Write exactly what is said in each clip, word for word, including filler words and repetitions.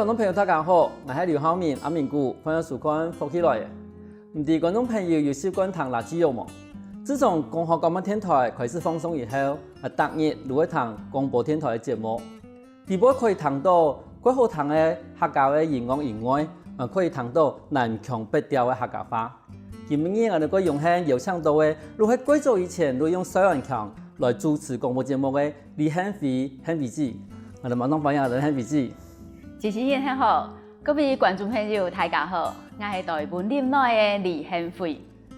觀眾朋友，大家好，𠊎係劉浩明，阿明牯，歡迎收看《福氣來了》。毋知觀眾朋友有習慣聽Laci無？自從講好廣播電台開始放送以後，啊，逐日都會聽廣播電台个節目。裡背可以聽到蓋好聽个客家个音樂以外，啊，可以聽到南腔北調个客家話。 今晡日𠊎兜个榮幸邀請到个，就係蓋早以前就用細安腔來主持廣播節目个李憲輝，憲輝姊。𠊎兜馬上歡迎𠊎兜憲輝姊。主持人好，各位觀眾朋友，大家好，𠊎係在雲林來个李憲輝。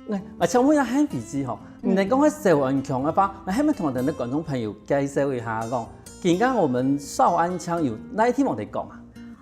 𠊎，𠊎請問一下憲輝姊吼，你來講个細安腔个話，𠊎係毋係同𠊎兜个觀眾朋友介紹一下講，今下𠊎兜少安腔有哪地方在講啊？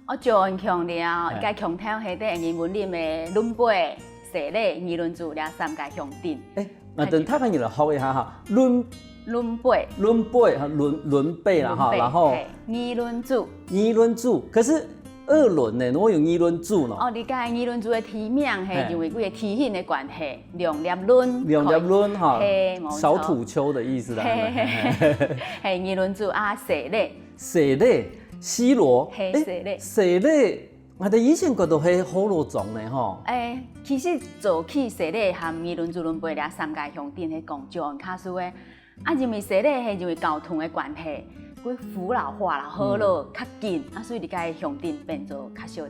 哦，少安腔了，哎。該腔調係在雲林个崙背、西螺、二崙子這三个鄉鎮。哎，那等大家你來學一下哈，崙，崙背。崙背哈，崙，崙背啦哈，崙背，然後嘿，二崙子。二崙子，可是二崙呢，哪有二崙子呢？哦，你該二崙子个地名係，嘿。因為佢个地形个關係，兩粒崙，兩粒崙哈，嘿，無錯。小土丘的意思啦，嘿，嘿，嘿，嘿，二崙子啊，西螺。 西螺，西螺，嘿，哎，西螺。西螺，𠊎兜以前覺得係河洛莊呢吼。哎，其實早期西螺和二崙子崙背這三个鄉鎮係講少安客事个。啊，因為西螺係因為交通个關係，佢福佬話啦，河洛較近，啊，所以這个鄉鎮變做較少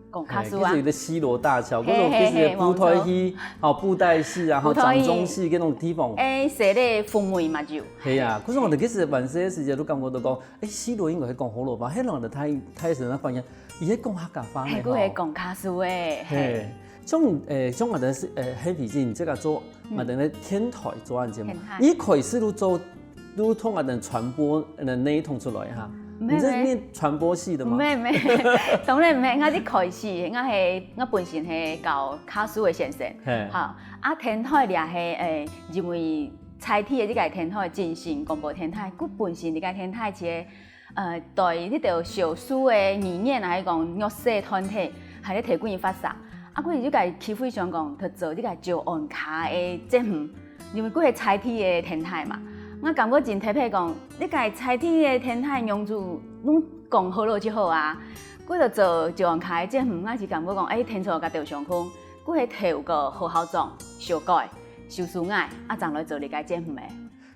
講客事啊。嘿，其實有個西螺大橋，嘿，嘿，嘿，可是有布袋戲，無錯。哦，布袋戲啊，布袋戲。掌中戲這種地方。哎，西螺風味嘛有。係啊，可是𠊎兜其實還細个時節都感覺到講， 哎，西螺應該係講河洛話，該人个大，大聲个發現，佢係講客家話呢，嘿，佢係講客事个，嘿。嘿，像，誒，像𠊎兜係，誒，漢輝姊，你這個做，嗯。𠊎兜个電台做恁節目，電台。你開始就做，就同𠊎兜傳播，呃，那一通出來哈。沒有，你是念傳播系的嗎？沒有，沒有，當然毋係，𠊎一開始，𠊎係，𠊎本身係教客事个先生，嘿。哈，啊，電台這係，誒，因為在地个這個電台，真心廣播電台，佢本身這個電台其實 呃，對這兜少數个語言，還係講弱勢團體，還係提供佢發聲。啊，佢就个機會想講，去做這個少安客个節目，因為佢係在地个電台嘛。𠊎感覺真特別講，這個在地个電台用做，用講河洛就好啊。佢就做少安客个節目，𠊎就感覺講，哎，天助个兜相共，佢係透過好好種、小改、修書藝，啊，正來做這個節目个。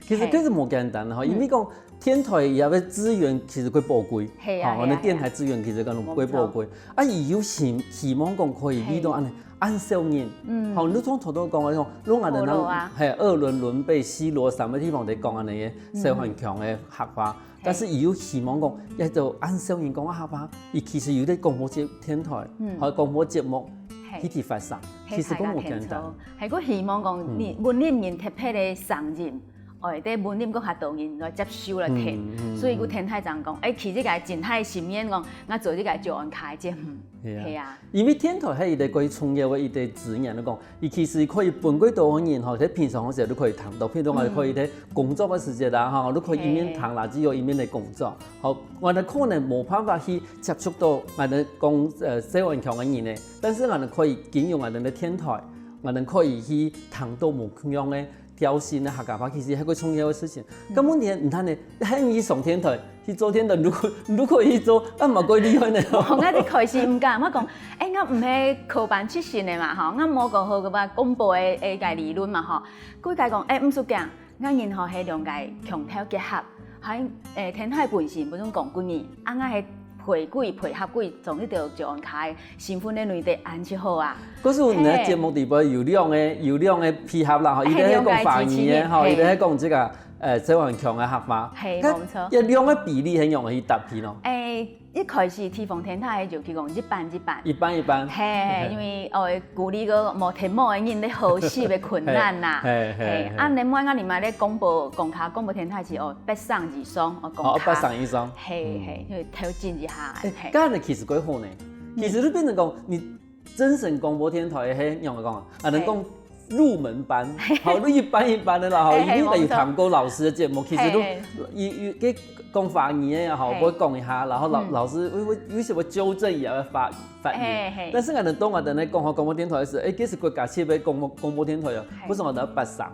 其實，嘿。其實無簡單吼，嗯。因為講電台佢个資源其實蓋寶貴，係啊，吼，係啊，𠊎兜電台資源其實講蓋寶貴。無錯。啊，佢有希，希望講可以遇到恁呢，嘿。恁少人。嗯。吼，你像頭頭講个吼，如果𠊎兜，河洛啊。嘿，二崙、崙背、西螺三個地方在講恁呢个，嗯。細安腔个客話，嘿。但是佢有希望講，也就恁少人講客話，佢其實有在廣播節，電台，嗯。還有廣播節目，嘿。去發聲，嘿，其實講無簡單。大家聽著。還過希望講，嗯。你，雲林人特別个聲音， 哦，會在雲林閣較多人來接受來聽，嗯，嗯，所以佢電台正講，哎，其實个真大心願講，𠊎做這個少安客个節目，係啊。係啊。因為電台係一個蓋重要个一個資源，講，佢其實可以分蓋多个人吼，在平常个時候都可以聽到，譬如講，嗯。可以在工作个時節啦，吼，都可以一面聽啦，嘿。只有一面來工作。好，𠊎兜可能無辦法去接觸到𠊎兜講，呃，細安腔个人呢，但是𠊎兜可以經由𠊎兜个電台，𠊎兜可以去聽到無共樣个 調性个客家話，其實係個重要个事情。嗯。該問題毋單呢，喊你上電台，去做電台，如果，如果去做，啊，嘛蓋厲害呢。哦，𠊎一開始毋敢，𠊎講，哎，𠊎毋係科班出身个嘛，吼，𠊎無過好个話廣播个，个理論嘛，吼。佢个講，哎，毋使驚，𠊎人吼係兩個腔調結合，還，誒，電台本身本身講國語，啊，𠊎係 配佢，配合佢，從這條少安客个身份个內底恁就好啊。可是𠊎兜个節目裡背有兩個，有兩個配合啦，吼，嘿，一個係講華語个，兩個機器人，吼，嘿。一個係講這個，呃，細安腔个客話。嘿，該，無錯。這兩個比例係仰般去搭配呢？誒，一開始地方電台就去講一半一半。一半一半。嘿，因為，哦，鼓勵个無聽無个人咧學習个困難啦。嘿，嘿，嘿，嘿。啊，另外𠊎另外咧廣播，公家廣播電台係，哦，八成以上，哦，公家。哦，八成以上。 嘿，嗯。嘿，就調整一下，誒，嘿。該恁呢其實蓋好呢。嗯。其實就變成講，你真誠廣播電台个，嘿，仰般講啊？啊，能講入門班，嘿。好，就一般一般个啦，吼，嘿，嘿，一定得有聽過老師个節目，無錯。其實就，嘿，嘿。有，有，該講華語个也好，嘿。會講一下，然後老，嗯。老師會，會，有時會糾正一下發，發音。嘿，嘿。但是𠊎兜當𠊎兜咧講吼，廣播電台个時，誒，其實國家級个廣播，廣播電台哦，嘿。為什麼要八成？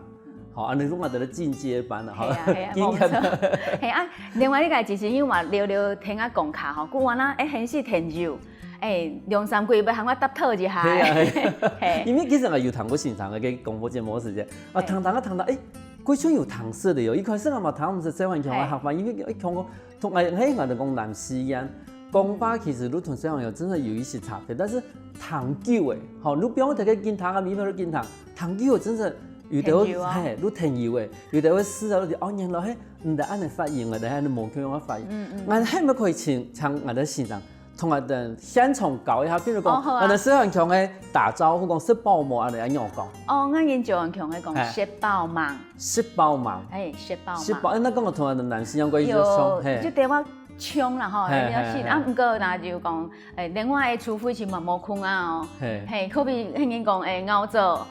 好，恁呢就𠊎兜个進階班了，哈。係啊，係啊，經驗。無錯。係啊，另外一個其實因為嘛，聊聊天啊，講客吼，古往啊，誒，很是天佑，欸，兩三句愛喊𠊎答討一下。係啊，係啊。係。因為其實𠊎有聽過先生个廣播節目个時間，啊，係。聽聽啊聽聽，欸，佢就有聽識个喲。一開始𠊎嘛聽毋識細漢腔个客話，因為一腔个同𠊎，嘿，𠊎就講南四縣，講話其實都同細漢腔真的有一些差別，但是聽久欸，吼，你不用特別緊聽啊，你不用緊聽，聽久欸，真的有的會，聽久啊。嘿，你聽久欸，有的會試啊，你就哦，原來嘿，你的恁樣發音啊，等下你無共樣个發音。嗯，嗯。𠊎還沒開始聽，聽𠊎的先生 同𠊎等現場教一下，比如講，哦，好啊。𠊎等細漢腔个打招呼講食飽無，恁樣愛仰講？哦，𠊎人詔安腔个講嘿。食飽吂。食飽吂。哎，食飽吂。食飽，哎，該講个同𠊎等南四縣个一樣，有，嘿。就對話腔啦吼，嘿，有係，嘿，嘿。啊，毋過那就講，哎，另外个詞彙就嘛無共啊哦。嘿。嘿，可比迄人講，哎，𠢕做。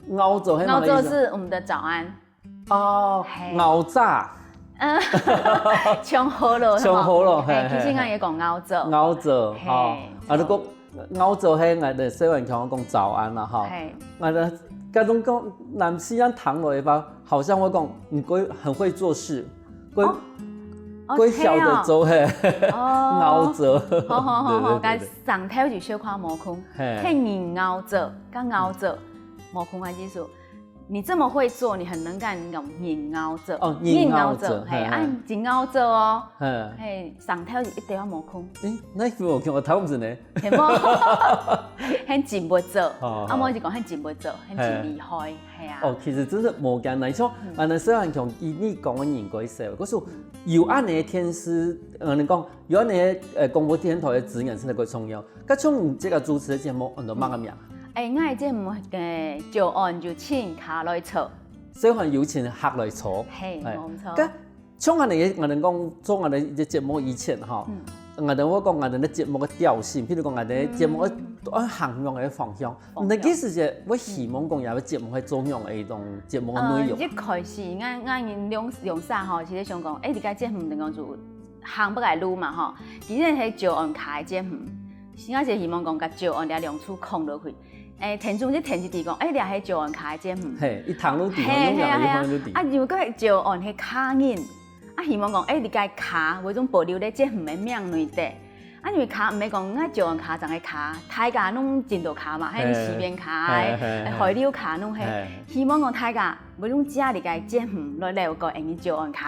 𠢕做，迄麼个意思？𠢕做是我們的早安。 哦，嘿。𠢕早。嗯，像好咯，像好咯，嘿，嘿，其實𠊎也講𠢕做。𠢕做，嘿，吼。啊，如果𠢕做，嘿，𠊎等細漢腔講早安啦，吼。嘿。𠊎等該種講南四縣聽落个話，好像會講你會，很會做事，會，哦。哦，會曉得做，嘿。哦。𠢕做。好，好，好，好，對，對，對，對。該上頭就小可無共，嘿。嘿，你𠢕做，跟𠢕做，無共个意思。 你這麼會做，你很能幹，你講人𠢕做。哦，人𠢕做，人𠢕做，嘿，嘿，啊，嘿。人𠢕做哦。嘿。嘿，上頭一定要無共。誒，那有無共？我聽毋識呢。係無？很真會做，哦，啊，無就講很真會做，很真厲害，嘿啊。哦，其實真的無簡單。你像，嗯。啊，那雖然講，以你講个人過少，可是有恁樣个電視，呃，你講，有恁樣个，呃，廣播電台个資源真的過重要。 該像你這個主持个節目，安到麼个名？誒，𠊎个節目，誒，詔安有請客來坐。小可有請客來坐。嘿，嘿。無錯。該像𠊎等个，𠊎等講做𠊎等一個節目以前吼，嗯。𠊎等會講𠊎等个節目个調性，譬如講𠊎等个節目个，嗯。愛行向个方向。方向。你个意思係會希望講這個節目會做樣个一種節目个內容？呃，一開始，𠊎，𠊎人兩，兩儕吼，其實想講，誒，這個節目等講就 行北个路嘛吼，其實係詔安客个節目，應該係希望講甲詔安這兩字囥落去。誒，聽眾就聽一知講，誒，這係詔安客个節目。嘿，一聽就知，嘿，嘿啊，嘿啊。啊，如果係詔安係客人，啊，希望講，誒，這個客，有一種保留在節目个名內底。啊，因為客毋係講𠊎詔安客正係客，大家攏真多客嘛，嘿，嘿，西邊客，嘿，嘿，嘿。海陸客攏係。嘿。希望講大家，有一種借這個節目來了解𠊎等詔安客。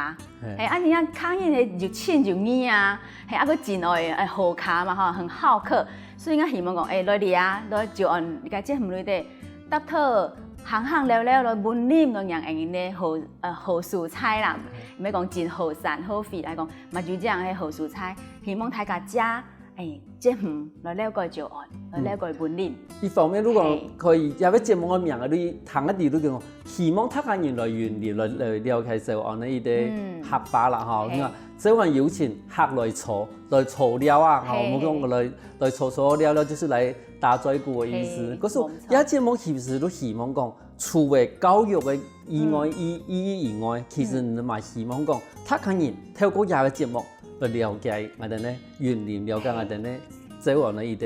嘿。嘿，啊，你看客人係又親又義啊，嘿，啊，佢真愛，愛好客嘛吼，很好客，所以𠊎希望講，誒，來這啊，來詔安這個節目內底，搭到行行尞尞，來溫暖，來讓𠊎等个好，呃，好所在啦，毋係講真好山好水，來講，嘛就這樣个好所在，希望大家借，誒， 節目來了解詔安，來了解本領。一方面，如果嘿。可以，這個節目个名啊，你聽个時你就講，希望大家人來雲林，來，來了解詔安个一個嗯。客話啦，吼。嘿。你看，詔安有請客來坐，來坐尞啊，吼，嘿。我們講來，來坐坐尞尞，就是來打嘴鼓个意思。嘿，可是，無錯。這節目其實都希望講，除了教育个以外，嗯。意，意義以外，其實嗯。你嘛希望講，大家人透過這個節目， 來了解𠊎等个雲林，了解𠊎等个詔安个一個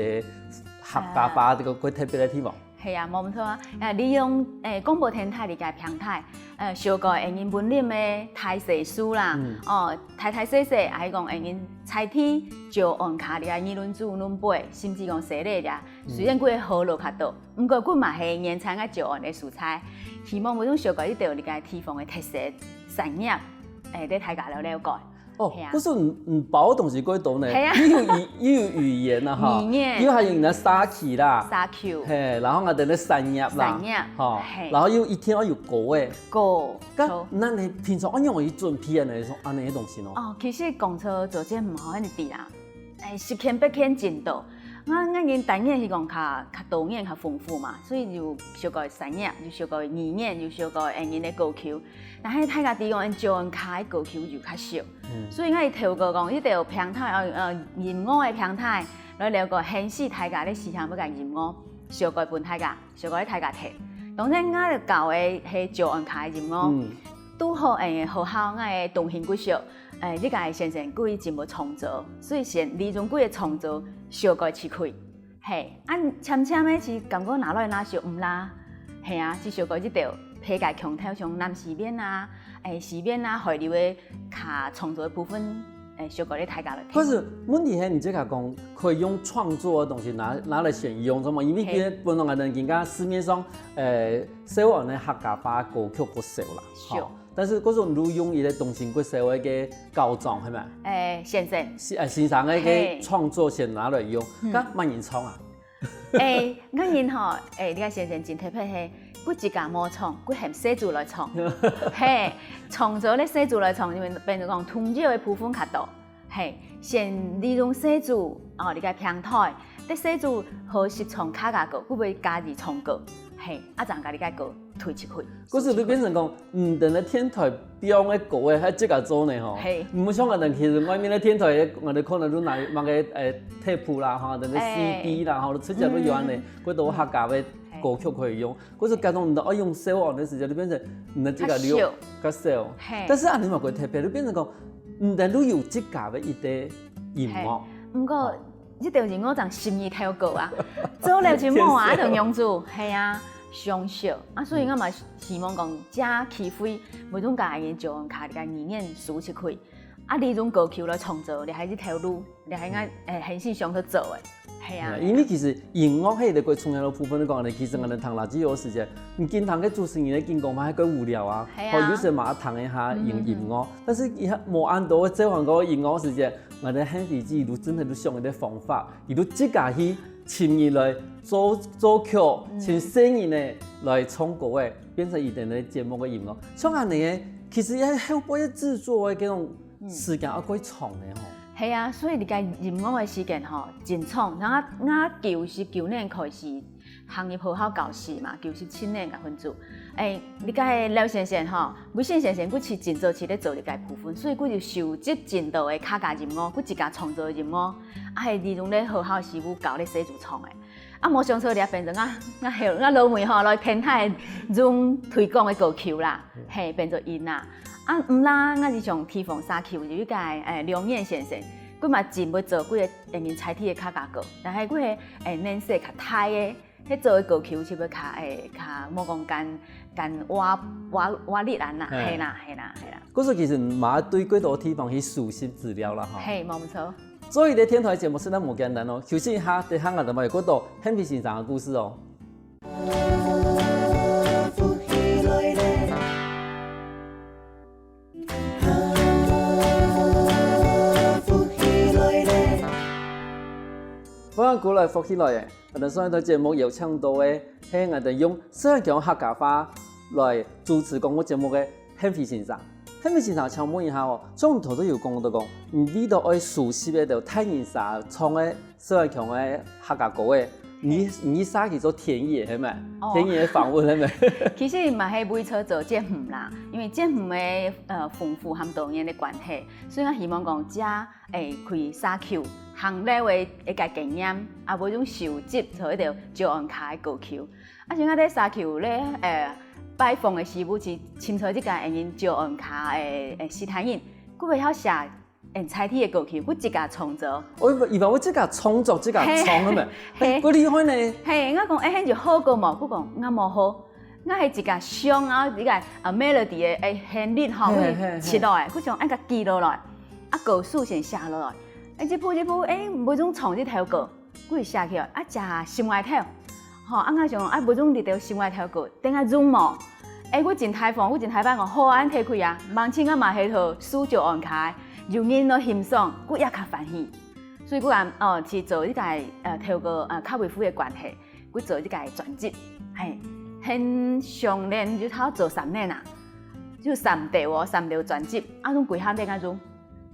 客家話，啊。這個過特別个地方。係啊，無毋著啊。呃，利用，誒，廣播電台這個平台，呃，紹介𠊎等雲林个大細事啦，嗯。哦，大大細細，還係講𠊎等在地詔安客這個議論組、論輩，甚至講西螺這，嗯。雖然佢个河路較多，毋過佢嘛係原產个詔安个所在。希望有種紹介一兜這個地方个特色產業，誒，對大家了了解。 哦，係啊。可是你，你包个東西過多呢，係啊。又有語，又有語言啊，哈，語言。又還有你个社區啦，社區。嘿，然後𠊎等个產業啦，產業，吼，嘿。然後又一定愛有歌誒。歌，該，著。那你平常愛仰般去準備啊？那種，恁樣个東西呢？哦，其實講著做節目吼，恁樣知啦，誒，十件八件真多。𠊎，𠊎人單元係講較，較多元、較豐富嘛，所以就紹介產業，就紹介語言，就紹介𠊎人个歌曲。 但係大家知講，𠊎等詔安客个歌曲就較少。嗯。所以𠊎透過講，一兜平台，呃，呃，音樂个平台，來了解，現時大家咧時行愛个音樂，紹介分大家，紹介大家聽。當然，𠊎教个係詔安客个音樂。嗯。拄好，誒，學校𠊎个東興國小，誒，這個先生佢真會創作，所以先利用佢个創作紹介出去。 嘿，啊，漸漸仔就感覺拿來拿去毋罅。嘿啊，就紹介一兜別个腔調，像南四縣啊，誒，四縣啊，海陸个較創作个部分，小可以大家來聽。可是問題係，你這个講可以用創作个東西拿拿來選用，做麼？因為今日本來𠊎等今个市面上，呃，少安个客家話歌曲較少啦，少。但是各種都用一个東西較少个个高中，係咪？誒，先生，先誒先生个个創作先拿來用，該麼人唱啊？誒，𠊎人吼，誒，這个先生真特別係，佢自家無唱，佢喊細子來唱，係，創作个細子來唱，因為變成講童謠个部分較多。 係，先利用細子，哦，這个平台，得細子好識唱客家歌，佢會加入唱歌，係，啊正个這个歌推出去。故所就變成講，毋單个電台放个歌誒，還自家做呢吼。係。毋像𠊎等其實外面个電台，𠊎等可能都拿麼个誒tape啦，吼，等个CD啦，吼，出街都有恁呢，較多客家个歌曲可以用。 故所該種你愛用少安个時節，就變成你个這个流較少。但是恁呢嘛較特別，就變成講，你等都有自家个一个音樂。毋過，這條音樂正十二條歌啊，做了就無啊，就樣子，係啊，上少啊，所以𠊎嘛希望講，這機會，每種个人就用客家語言輸出去。 啊，這種歌曲來創作，這還係頭路，這還應該，誒，很想去做誒。係啊，因為其實音樂係一個最重要个部分，你講呢，其實𠊎等聽radio个時節，你經常个主持人个講話，還較無聊啊。係啊。吼，有時嘛聽一下音音樂，但是佢無恁多个這款个音樂時節，𠊎等很費勁，佢真係都想一個方法，佢都自家去尋人來做做曲，尋新人呢來唱歌誒，變成佢等个節目个音樂。像恁呢，其實也後背个製作个這種 時間也較長呢吼。係啊，所以這个音樂个時間吼，真長。然後𠊎九十九年開始行入學校教書嘛，九十七年个分組。誒，這个劉先生吼，偉信先生，佢係真早就咧做這个部分，所以佢就收集真多个客家音樂，佢自家創作个音樂，啊，係利用咧學校時務教咧細子唱个。 啊，無想著這變成啊，𠊎後𠊎老妹吼來電台用推廣个歌曲啦，係，變做音啦。啊，毋啦，𠊎係上地方社區有一个誒梁燕先生，佢嘛真會做幾个誒人在地个客家歌，但係佢係誒年歲較大个，佢做个歌曲就會較誒較莫講干干活活活力恁啦，係啦係啦係啦。故所其實嘛對幾多地方去收集資料啦吼。係，無毋著。 做一個電台節目實在無簡單哦，休息一下，等下𠊎兜還有較多漢飛先生个故事哦。歡迎過來福氣來了！𠊎兜上一段節目邀請到个係𠊎兜用四縣腔客家話來主持廣播節目个 漢飛先生，漢飛先生，請問一下哦，像你頭先有講到講，你為著愛收集該兜大人儕唱个四縣腔个客家歌仔，你你寫去做田野係無？田野訪問係無？其實嘛係為著做節目啦，因為節目个呃豐富和多元个關係，所以𠊎希望講這會開社區行路个一個經驗，啊會用收集做一條詔安客个歌曲。 啊像𠊎在社區咧，誒，拜訪个時務時，尋著這個𠊎人詔安客个誒其他人，佢會曉寫誒在地个歌曲，佢自家創作。哦，佢會自家創作，自家唱个咩？係，係，幾厲害呢！係，𠊎講，誒，你有學過無？佢講，𠊎無學，𠊎係自家想啊，這個啊melody个誒旋律吼，係，係，係，佢切落來，佢想愛佢記落來，啊歌詞先寫落來，誒，一步一步，誒，每種唱一條歌。 佢寫起來，啊，這心外頭，吼，啊，𠊎想，啊，無用這條心外頭歌，等下用無？誒，𠊎真大方，𠊎真大方講，好啊，恁提開啊，明仔載𠊎嘛係去收詔安客，有人來欣賞，𠊎也較歡喜。所以𠊎講，哦，去做一個，呃，透過，呃，客委會个關係，𠊎做一個專輯，嘿，很想念，就差不多做三年啊，就三條哦，三條專輯，啊，用歸下等下用。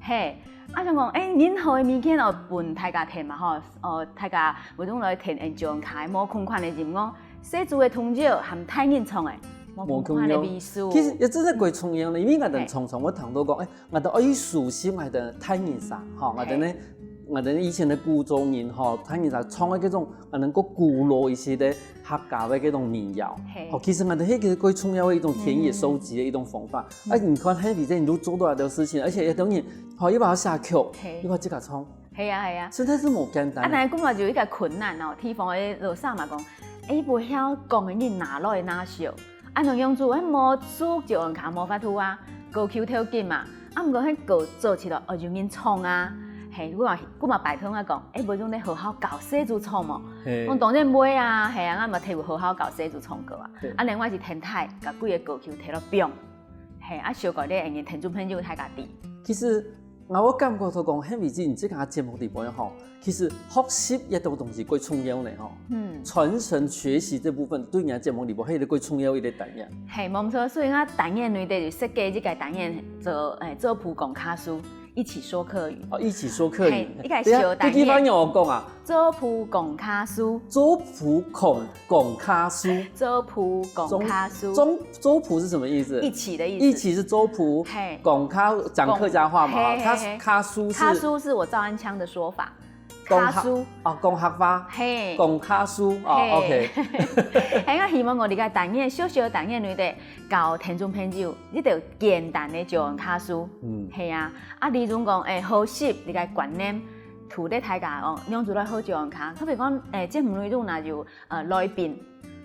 嘿，啊，想講，誒，任何个物件哦，分大家聽嘛吼，哦，大家有種來聽𠊎等詔安客無共款个音樂，細子个童謠和大人唱个無共款个味緒。其實也真係幾重要呢，因為𠊎等常常會聽到講，誒，𠊎等愛收集𠊎等大人儕，吼，𠊎等呢，𠊎等以前个古早人吼，大人儕唱个這種 啊，能夠古老一些个客家个這種民謠。嘿。哦，其實𠊎等係一個最重要个一種田野收集个一種方法。嗯。啊，你看，嘿，你這你都做到這個事情，而且也等於，好，又把它寫曲，嘿。又把它自家唱。係啊，係啊。實在是無簡單。啊，但係根本就有一個困難哦，地方个老師嘛講，誒，毋曉講个人哪來哪少。啊，恁樣做，誒，無收詔安客無法度啊，高級條件嘛。啊，毋過該歌做起來，哦，有人唱啊，嘿，𠊎嘛，𠊎嘛拜託𠊎講，欸，無用咧好好教細子唱無？嘿。講當然會啊，嘿啊，𠊎嘛聽有好好教細子唱歌啊。對。啊，另外是天台，甲幾个歌曲提落放，嘿，啊，小可咧，因為聽眾朋友大家知。其實，𠊎有感覺到講，現為止你這个節目裡背吼，其實學習這種東西最重要呢吼。嗯。傳承學習這部分，對你个節目裡背，還有最重要一个單元。嘿，無錯，所以𠊎單元內底就設計這个單元做，欸，做伴講客事，一起說客語。哦，一起說客語。嘿，一个小單元。等一下，這句話仰講啊？做伴講客事。做伴講，講客事。做伴講客事。中，中，做伴是什麼意思？一起的意思。一起是做伴，嘿。講客，講客家話嘛，嘿，嘿，嘿。客，客事是？客事是我詔安腔的說法。講客，客事。哦，講客話。嘿。講客事，哦，嘿。OK。嘿，𠊎希望𠊎這个單元，小小个單元內底，教聽眾朋友一條簡單个詔安客事。嗯。嘿啊，啊，例如講，欸，學習這个觀念，同大家哦，仰子來好詔安客。特別講，欸，節目內底若有，呃，來賓，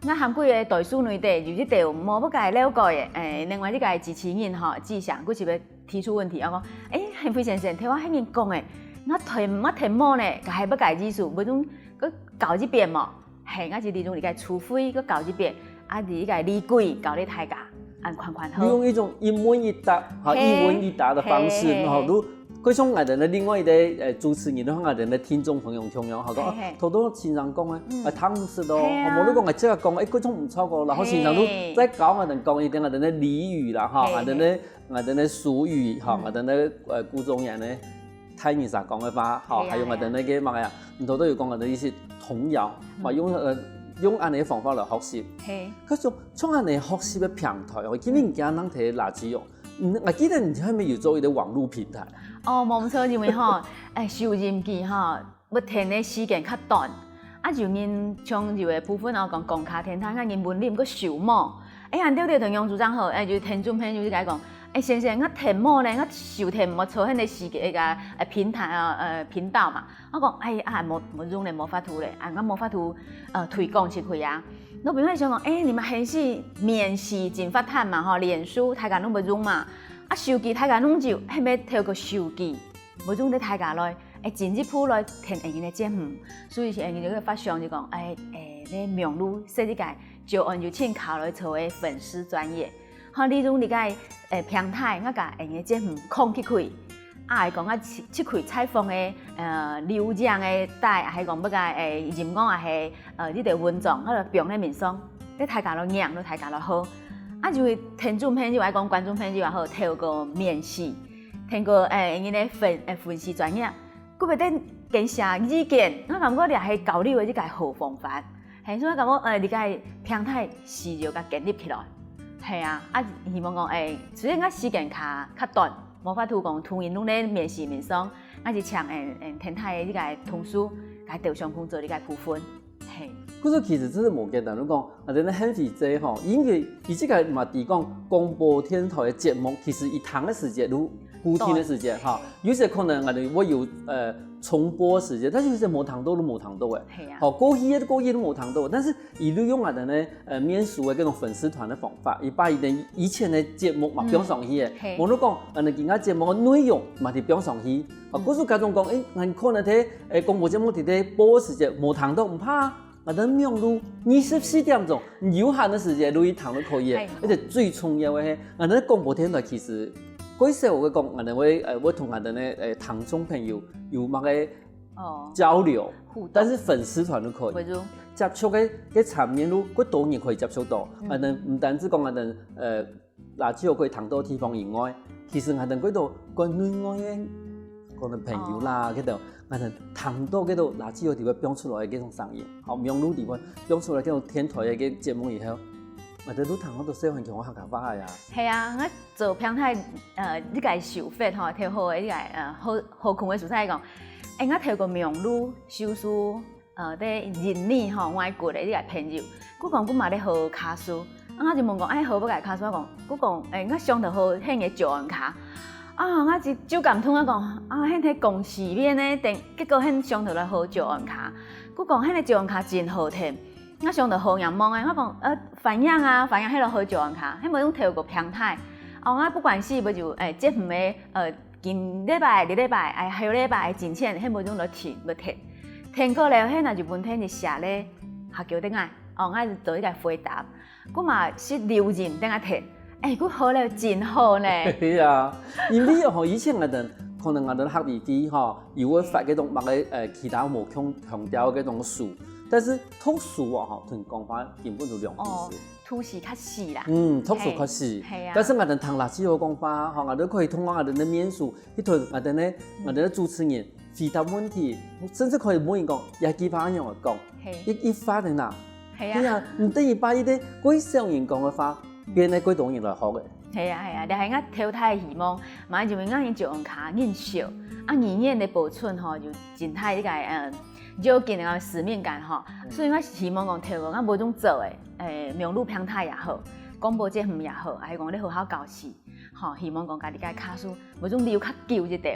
𠊎喊幾个代數內底，有一條無不該了解个，欸，另外一个主持人吼，志祥，佢就會提出問題，啊講，欸，賢輝先生，聽𠊎係人講个，𠊎聽，𠊎聽無呢，該係不該意思，無用，佢教一遍無？嘿，𠊎就利用這个詞彙，佢教一遍，啊，這个例句教你大家，恁款款好。你用一種一問一答，哈，嘿，一問一答的方式，嘿，嘿，吼，嘿。如 就像𠊎兜个另外一个，呃，主持人，同𠊎兜个聽眾朋友共樣，吼，講，嘿，嘿。啊，頭頭先生講个，嗯。啊，聽毋識咯，嘿啊。吼，無你講，哎，這个講，哎，觀眾毋錯哦，然後先生都，嘿。再教𠊎兜講一點𠊎兜个俚語啦，吼，嘿，𠊎兜个，嘿。𠊎兜个俗語，吼，嗯。𠊎兜个，呃，古早人个大人儕講个話，吼，嘿啊，還有𠊎兜个，嘿啊。麼个啊，你頭頭有講𠊎兜一些童謠，嘛，嗯。用，呃，用恁樣个方法來學習。嘿。可是像恁樣學習个平台哦，因為你今日人提垃圾哦， 嗯，𠊎記得你還沒有做一個網路平台。哦，無毋著，因為吼，哎，收音機吼，愛聽个時間較短。啊，有人像有个部分哦，講公家電台，啊，人文林个收無。哎呀，對對，同樣主張好，哎，就聽眾朋友就甲講，哎，先生，𠊎聽無呢，𠊎收聽無著，迄個時間，那個，呃，平台啊，呃，頻道嘛。 我講，哎，啊，無，無用咧，無法度咧，啊，𠊎無法度，呃，推廣出去啊。我本來想講，哎，你們還是面書真發達嘛，吼，臉書大家攏會用嘛，啊，手機大家攏有，係毋係透過手機，會用得大家來，哎，進一步來聽𠊎个節目。所以是𠊎个發想就講，哎，哎，你網路設一個，就按有請卡來做个粉絲專頁。 吼，利用這個，呃，平台，𠊎甲𠊎个節目放出去，啊，還講𠊎出，出去採訪个，呃，錄影个帶，還講要甲，呃，音樂啊，係，呃，這個文章，𠊎就放在面上，你大家來聽，你大家來好。啊，就係聽眾朋友，還講觀眾朋友也好，透過面書，透過，呃，𠊎个粉，呃，粉絲專頁， 佢會當跟寫意見，𠊎感覺這係交流个一個好方法。係，所以𠊎感覺，呃，這個平台需要甲建立起來。係啊，啊，希望講，哎，雖然𠊎時間較，較短，無法度講通勤攏咧面試面上，𠊎是請，嗯，嗯，電台个這個同事，來鬥相共做這個部分。係。可是其實真係無簡單，你講 啊，𠊎兜个現在吼，因為佢這個嘛，提講廣播電台个節目，其實佢聽个時間就固定个時間哈，有些可能𠊎兜會有，呃，重播時間，但是有些無聽到就無聽到誒。係啊。吼，過去个，過去就無聽到，但是佢就用𠊎兜个，呃，面書个這種粉絲團个方法，佢把佢等以前个節目嘛，嗯。放上去誒。係。無就講，𠊎兜今个節目个內容嘛，就放上去。啊，嗯。故所家長講，誒，𠊎可能在，誒，廣播節目裡底播个時間無聽到，毋怕啊。 𠊎兜網路二十四點鐘，有閒个時間就去聽就可以个。係。而且最重要个係，𠊎兜廣播電台其實，過去我會講，𠊎兜會，呃，會同𠊎兜个，呃，聽眾朋友有麼个哦。交流，互動。但是粉絲團就可以。會有。接觸个，个層面就，過多人可以接觸到。嗯。𠊎兜毋單止講𠊎兜，呃， 垃圾可以聽到地方以外，其實𠊎兜該兜國內外个可能朋友啦，哦。該兜𠊎兜聽到該兜垃圾地方放出來个該種聲音，吼，網路地方放出來該種電台个該節目以後，𠊎兜就聽到細漢共下客家話呀。係啊，𠊎做平台，呃，這個收費吼，特好个這個，呃，好，好空个所在講，誒，𠊎透過網路收視 呃，在印尼吼，外國个一個朋友，佢講佢嘛咧學客事，啊，𠊎就問講，哎，學麼个客事？佢講，佢講，哎，𠊎想著學恁个詔安客。啊，𠊎就，就感動啊講，啊，恁个講四遍呢，等，結果恁想著來學詔安客。佢講，恁个詔安客真好聽，𠊎想著學仰般个，𠊎講，呃，翻譯啊，翻譯起來學詔安客，係無用透過平台，哦，𠊎不管係無就，欸，節目个，呃，今禮拜、這禮拜，欸，下禮拜進前，係無種來聽，來聽。聽過了，係若就問題你寫咧，下叫等𠊎，哦，𠊎就做一個回答。故嘛係留言等𠊎聽，欸，故好了，真好呢。係啊，因為吼，以前𠊎等可能𠊎等客委會吼，有會發該種麼个，呃，其他無共腔調个該種書，但是讀書啊吼，同講話根本就兩回事。哦，讀書較死啦。嗯，讀書較死。嘿，嘿啊。但是𠊎等聽老師好講話，吼，𠊎等可以通過𠊎等个面書，去同𠊎等个，𠊎等个主持人回答問題，甚至可以問人講，這句話仰仔講，嘿。一，一發的啦。嘿啊。對啊，你等於把一個過少人講个話，變得過多人來學个。係啊，係啊，這係𠊎頭大个希望，嘛因為𠊎人詔安客人少，啊，語言个保存吼，有真大一個，嗯，要緊个使命感吼。所以𠊎希望講透過𠊎無種做个，欸，網路平台也好，廣播節目也好，還係講咧學校教示，吼，希望講家己个客事，無種留較久一兜。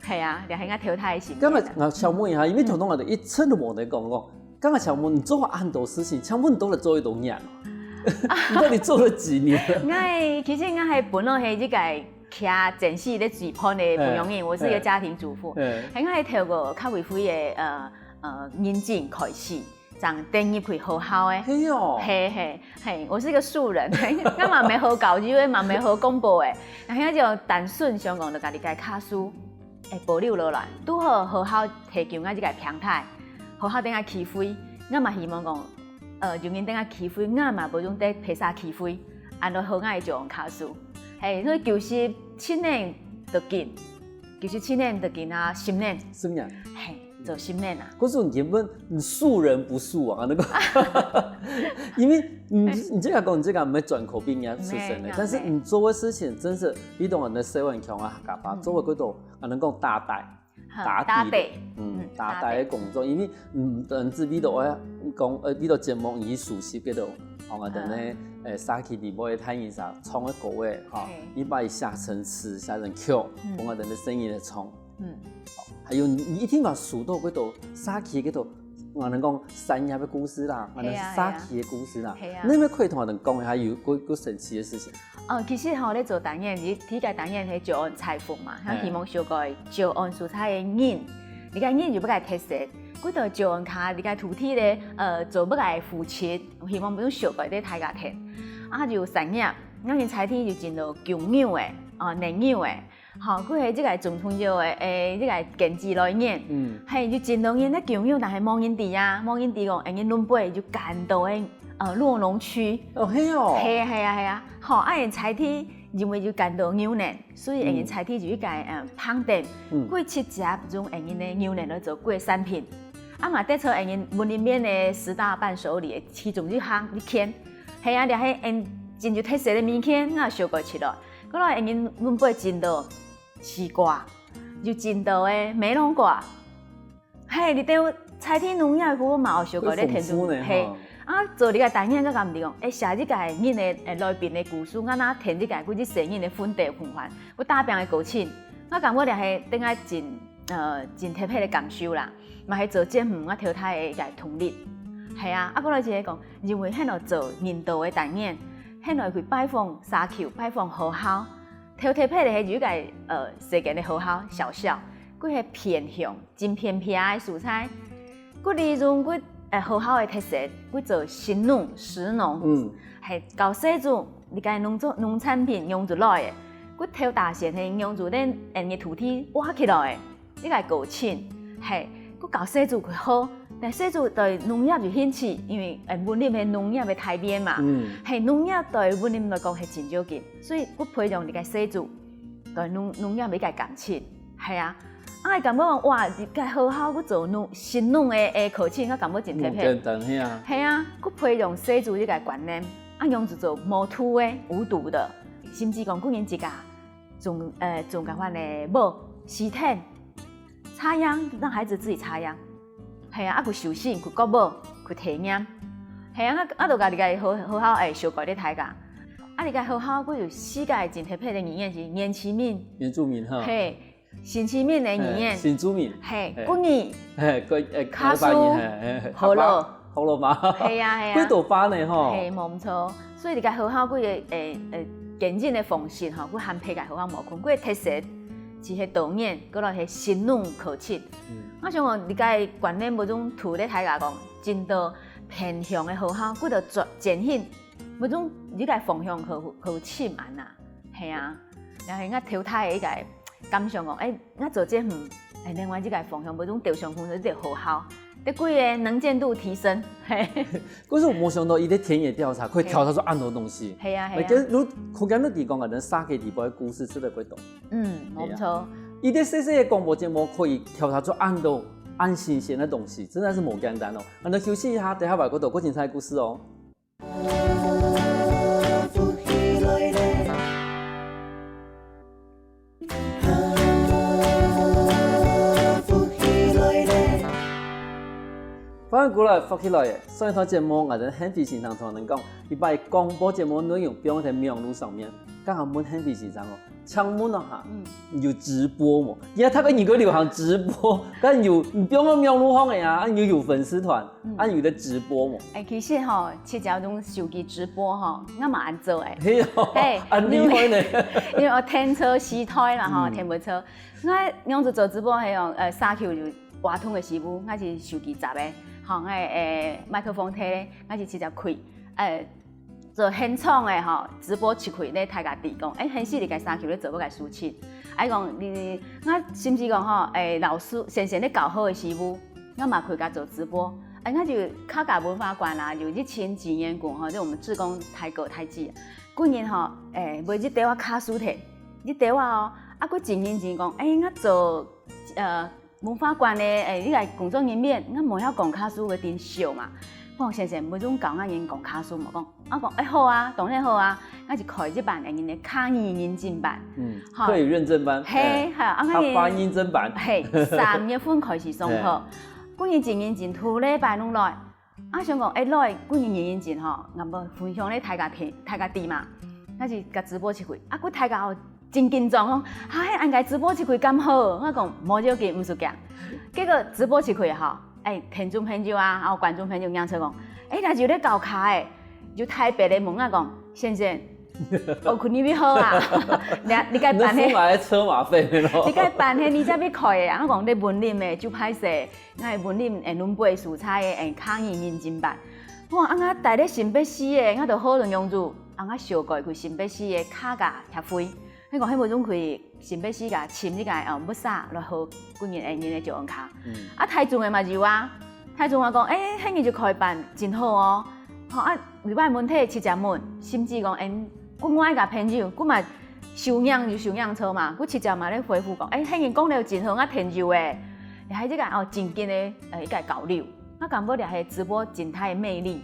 係啊，這係𠊎頭大个心願啊。今日𠊎想問一下，因為頭先𠊎就一直都無在講講， 剛剛想問你做過恁多事情，請問你到底做幾多年？你到底做了幾年？𠊎其實𠊎係本來係一個徛電視咧煮飯个婦人人，我是一個家庭主婦。嗯。𠊎係透過客委會个，呃，呃，認證開始，正登入去學校个。係哦。係，係，係，我是一個素人，𠊎嘛無學教育，嘛無學廣播个，然後就單純想講，就家己个客事 會保留落來，拄好學校提供𠊎一個平台，學校等𠊎機會，𠊎嘛希望講，呃，有人等𠊎機會，𠊎嘛無用得白煞機會，恁樣好𠊎个詔安客事。係，所以九十七年就緊，九十七年就緊啊，十年。十年。係，做十年啊。可是你根本你素人不素啊，那個，因為你，你這個講，你這個毋係專科畢業出身个，毋係，毋係。但是你做个事情真是比同人个社會強啊，客家話，嗯。做个幾多 啊，能夠打底，哈，打底的，打底。嗯，嗯，打底的工作，打底。因為，嗯，毋單止為著愛講，呃，為著節目，你熟悉个咯，吼，啊，等咧，嗯。呃，社區裡背个大人啥，唱个歌仔，吼，嘿。你把伊寫成詞，寫成曲，嗯。講啊，等咧聲音來唱。嗯。還有，你一定要收到該種社區該種，我能講產業个故事啦，係啊，係啊。社區个故事啦，係啊。你有無可以同我等講一下有，有，有神奇个事情？ 哦，其實吼，咧做單元，你第一個單元係詔安採訪嘛，嘿。希望紹介詔安所在个人，你个人有麼个特色，佢就詔安客，你个土地咧，呃，做麼个付出，希望用紹介分大家聽。啊，就產業，𠊎人在地就真多供牛个，哦，奶牛个，吼，佢係這個中成藥个，誒，這個根基來源。嗯。嘿，就真多人咧供牛，但係無人知啊，無人知講，誒，人論背就間多个，呃，落農區。哦，係哦。係啊，係啊，係啊。吼，啊，人在地 因為有間多牛奶，所以𠊎人在地就一個，嗯，棚頂，嗯。佢直接用𠊎人个牛奶來做佢个產品。啊嘛，得著𠊎人雲林縣个十大伴手禮其中一項，一件。係啊，這係𠊎人真有特色个物件，𠊎紹介出來。過來𠊎人雲背真多西瓜，有真多个美濃瓜， 嘿，你兜在地農業个嘛有紹介咧聽眾，會豐富呢，嘿。吼。啊，做這個單元，𠊎感覺講，誒，寫這個人个，誒，來賓个故事，𠊎那聽這個佢一生人个奮鬥循環，佢打拚个過程，𠊎感覺這係對𠊎真，呃，真特別个感受啦，嘛係做節目𠊎頭大个一個動力。係啊，啊，過來就係講，因為𠊎來做年度个單元，𠊎來去拜訪社區、拜訪學校，頭特別个係有一個，呃，細間个學校，小校，佢係偏鄉 真偏僻个所在。佢利用佢，呃，學校个特色，佢做食農、食農，嗯。係教細子，你个農作、農產品仰仔來个，佢頭搭線係仰仔等𠊎人个土地挖起來个，這個過程，係，佢教細子佢好，但細子對農業有興趣，因為，呃，雲林係農業个大縣嘛，嗯。係，農業對雲林來講係真要緊，所以佢培養你个細子 對農、農業个一個感情。係啊，啊，𠊎感覺講，哇，這個學校去做農、食農个、个課程，𠊎感覺真特別。嗯，簡單，係啊。係啊，佢培養細子一個觀念，啊，仰仔做無毒个、無毒个，甚至講，個人自家種，呃，種个款个無，時間，插秧，讓孩子自己插秧。係啊，啊，去修身，去割無，去體驗。係啊，啊，啊，就甲這個學、學校會紹介給大家。 啊，這個學校佢有四個真特別个語言是原住民，原住民哈。嘿，新住民个語言，嘿，新住民，嘿，嘿，國語，嘿，國，呃，客家話，客家語，嘿，嘿，嘿，學老，學老話，係啊，係啊。幾多話呢，吼？嘿，無毋著。所以這個學校佢个，誒，誒，經營个方式吼，佢還配个好好無空，佢个特色就係多元，過來係新農科技。嗯。我想講，你个觀念無種圖咧大家講，真多偏向个好好，佢就做轉型，無種你个方向可可尋安呐，係啊，然後我頭大个一个感想講，哎， 𠊎做節目，哎，另外一个方向，無種朝向方向，一个好好，對佢个能見度提升，嘿。可是我無想到，佢个田野調查可以調查出恁多東西。係啊，係啊。哎，其實如，可見你講个，人沙雞地方个故事真的會多。嗯，係啊。無錯。佢个細細个廣播節目可以調查出恁多恁新鮮个東西，真的是無簡單哦。那休息一下，等下還有過多過精彩个故事哦。 歡迎過來，福氣來了。上一段節目，𠊎等很開心聽著人講，佢把廣播節目內容放在網路上面，剛好問很開心聽哦，請問哦哈，嗯。有直播無？現在大概人个流行直播，但有，你放到網路上个啊，你有粉絲團，嗯。啊，有在直播無？哎，其實吼，直接用手機直播吼，𠊎嘛恁做哎。係哦，嘿，恁厲害呢。因為，因為𠊎電車時代啦吼，嗯。電摩車。𠊎仰子做直播係用，呃，社區有活動个時務，𠊎是手機接个，吼，𠊎，呃，麥克風提个，𠊎是直接開，呃，做現場个吼，直播出去咧，大家知講，哎，現時你个社區咧做麼个事情？哎，講你，𠊎甚至講吼，哎，老師先生咧教學个時務， 𠊎嘛開始做直播，哎，𠊎就客家文化館啊，有一群志願軍吼，就我們志工大哥大姐，個人吼，哎，買一兜仔卡斯特，一兜仔哦，啊，佢真認真講，哎，𠊎做，呃，文化館个，哎，這个工作人員，𠊎無曉講卡斯特个點數嘛。我講先生，無種教𠊎人講卡斯無？講，啊，講，哎，好啊，當然好啊，𠊎就開一班个人个客語認證班。嗯，吼。客語認證班，嘿，哎，係啊，啊，客話認證班。嘿，三月份開始上課。嘿。 個人真認真，逐禮拜攏來。啊，想講，哎，來，個人真認真吼，𠊎無分享咧大家聽，大家知嘛。𠊎就甲直播出去，啊，佢大家吼真緊張講，哈，恁个直播出去敢好？𠊎講無要緊，毋使驚。結果直播出去吼，哎，聽眾朋友啊，還有觀眾朋友仰出講，哎，𠊎就咧教客个，就特別个問𠊎講，先生， 哦，肯定會好啊。你，你該班係，你付𠊎个車馬費咯。你該班係你才會開个啊？我講你文林个就歹勢，𠊎文林，欸，崙背所在个，欸，客語認證班。哇，啊，𠊎戴咧新北市个，𠊎都好多樣子，啊，𠊎小改去新北市个客家協會。你講，迄無總去新北市个尋一個，哦，物啥來好，個人，欸，人个就安卡。嗯。啊，台中个嘛有啊，台中話講，欸，迄日就開班，真好哦。吼，啊， 禮拜問題直接問，甚至講，欸，國外个朋友，佢嘛收音就收音錯嘛，佢直接嘛咧回覆講，欸，迄人講了真好，𠊎聽有欸。也係這個哦，正經个，呃，一個交流。𠊎感覺這係直播真大个魅力。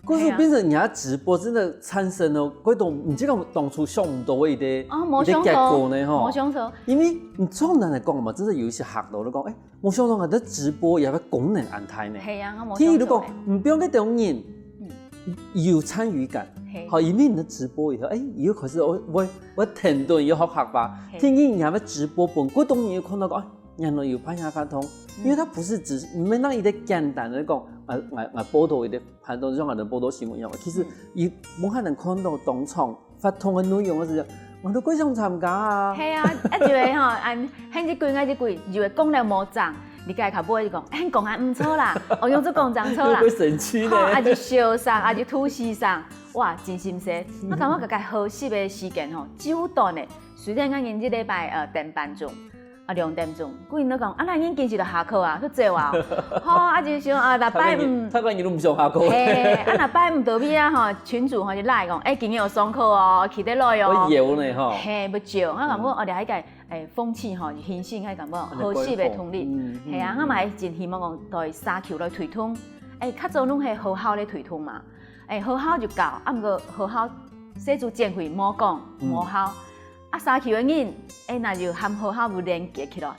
可是變成人家直播真的產生了，該種毋知講當初想毋到个一個，哦，無想到，一個結果呢，吼。無想到。因為你從來來講嘛，真的有一些學到，你講，欸， 無想到𠊎个直播有个功能恁大呢。係啊，𠊎無想到欸。第一，如果毋放該種人，嗯。有參與感，係。好，因為你个直播以後，欸，以後開始我，我，我停頓，有學客話。係。第二，你還會直播分各種人有看到講，啊，原來有辦法通，嗯。因為它不是只，毋係那一個簡單的講，啊，啊，啊，報道一個，普通像𠊎个報道新聞一樣，其實嗯。佢無可能看到當場 活動个內容，𠊎就，𠊎都幾想參加啊。係啊，啊，就係吼，恁，恁一句，𠊎一句，就係講了無正，你該較尾就講，欸，講啊毋錯啦，哦，用這講正錯啦。會生氣呢。吼，啊，就笑聲，啊，就吐氣聲，哇，真心酸。𠊎感覺大概合適个時間吼，就短咧。雖然𠊎人一禮拜，呃，等半鐘， 啊，兩點鐘，個人都講，啊，𠊎人今時就下課啊，就走啊。吼，啊，就想啊，逐拜五，逐个人都毋想下課。係，啊，逐拜五倒尾啊，吼，群主吼就賴講，欸，今日有上課哦，記得來哦。會搖呢，吼。係，會搖。𠊎感覺，嗯。哦，這一個，欸，風氣吼，興盛，𠊎感覺合適个通力。嗯，嗯，係啊，嗯。𠊎嘛係真希望講，對社區來推動，欸，較早攏係學校咧推動嘛，欸，學校就教，啊，毋過學校細組減肥無講，嗯。無效。 啊，社區个人，欸，那就和學校有連結起來，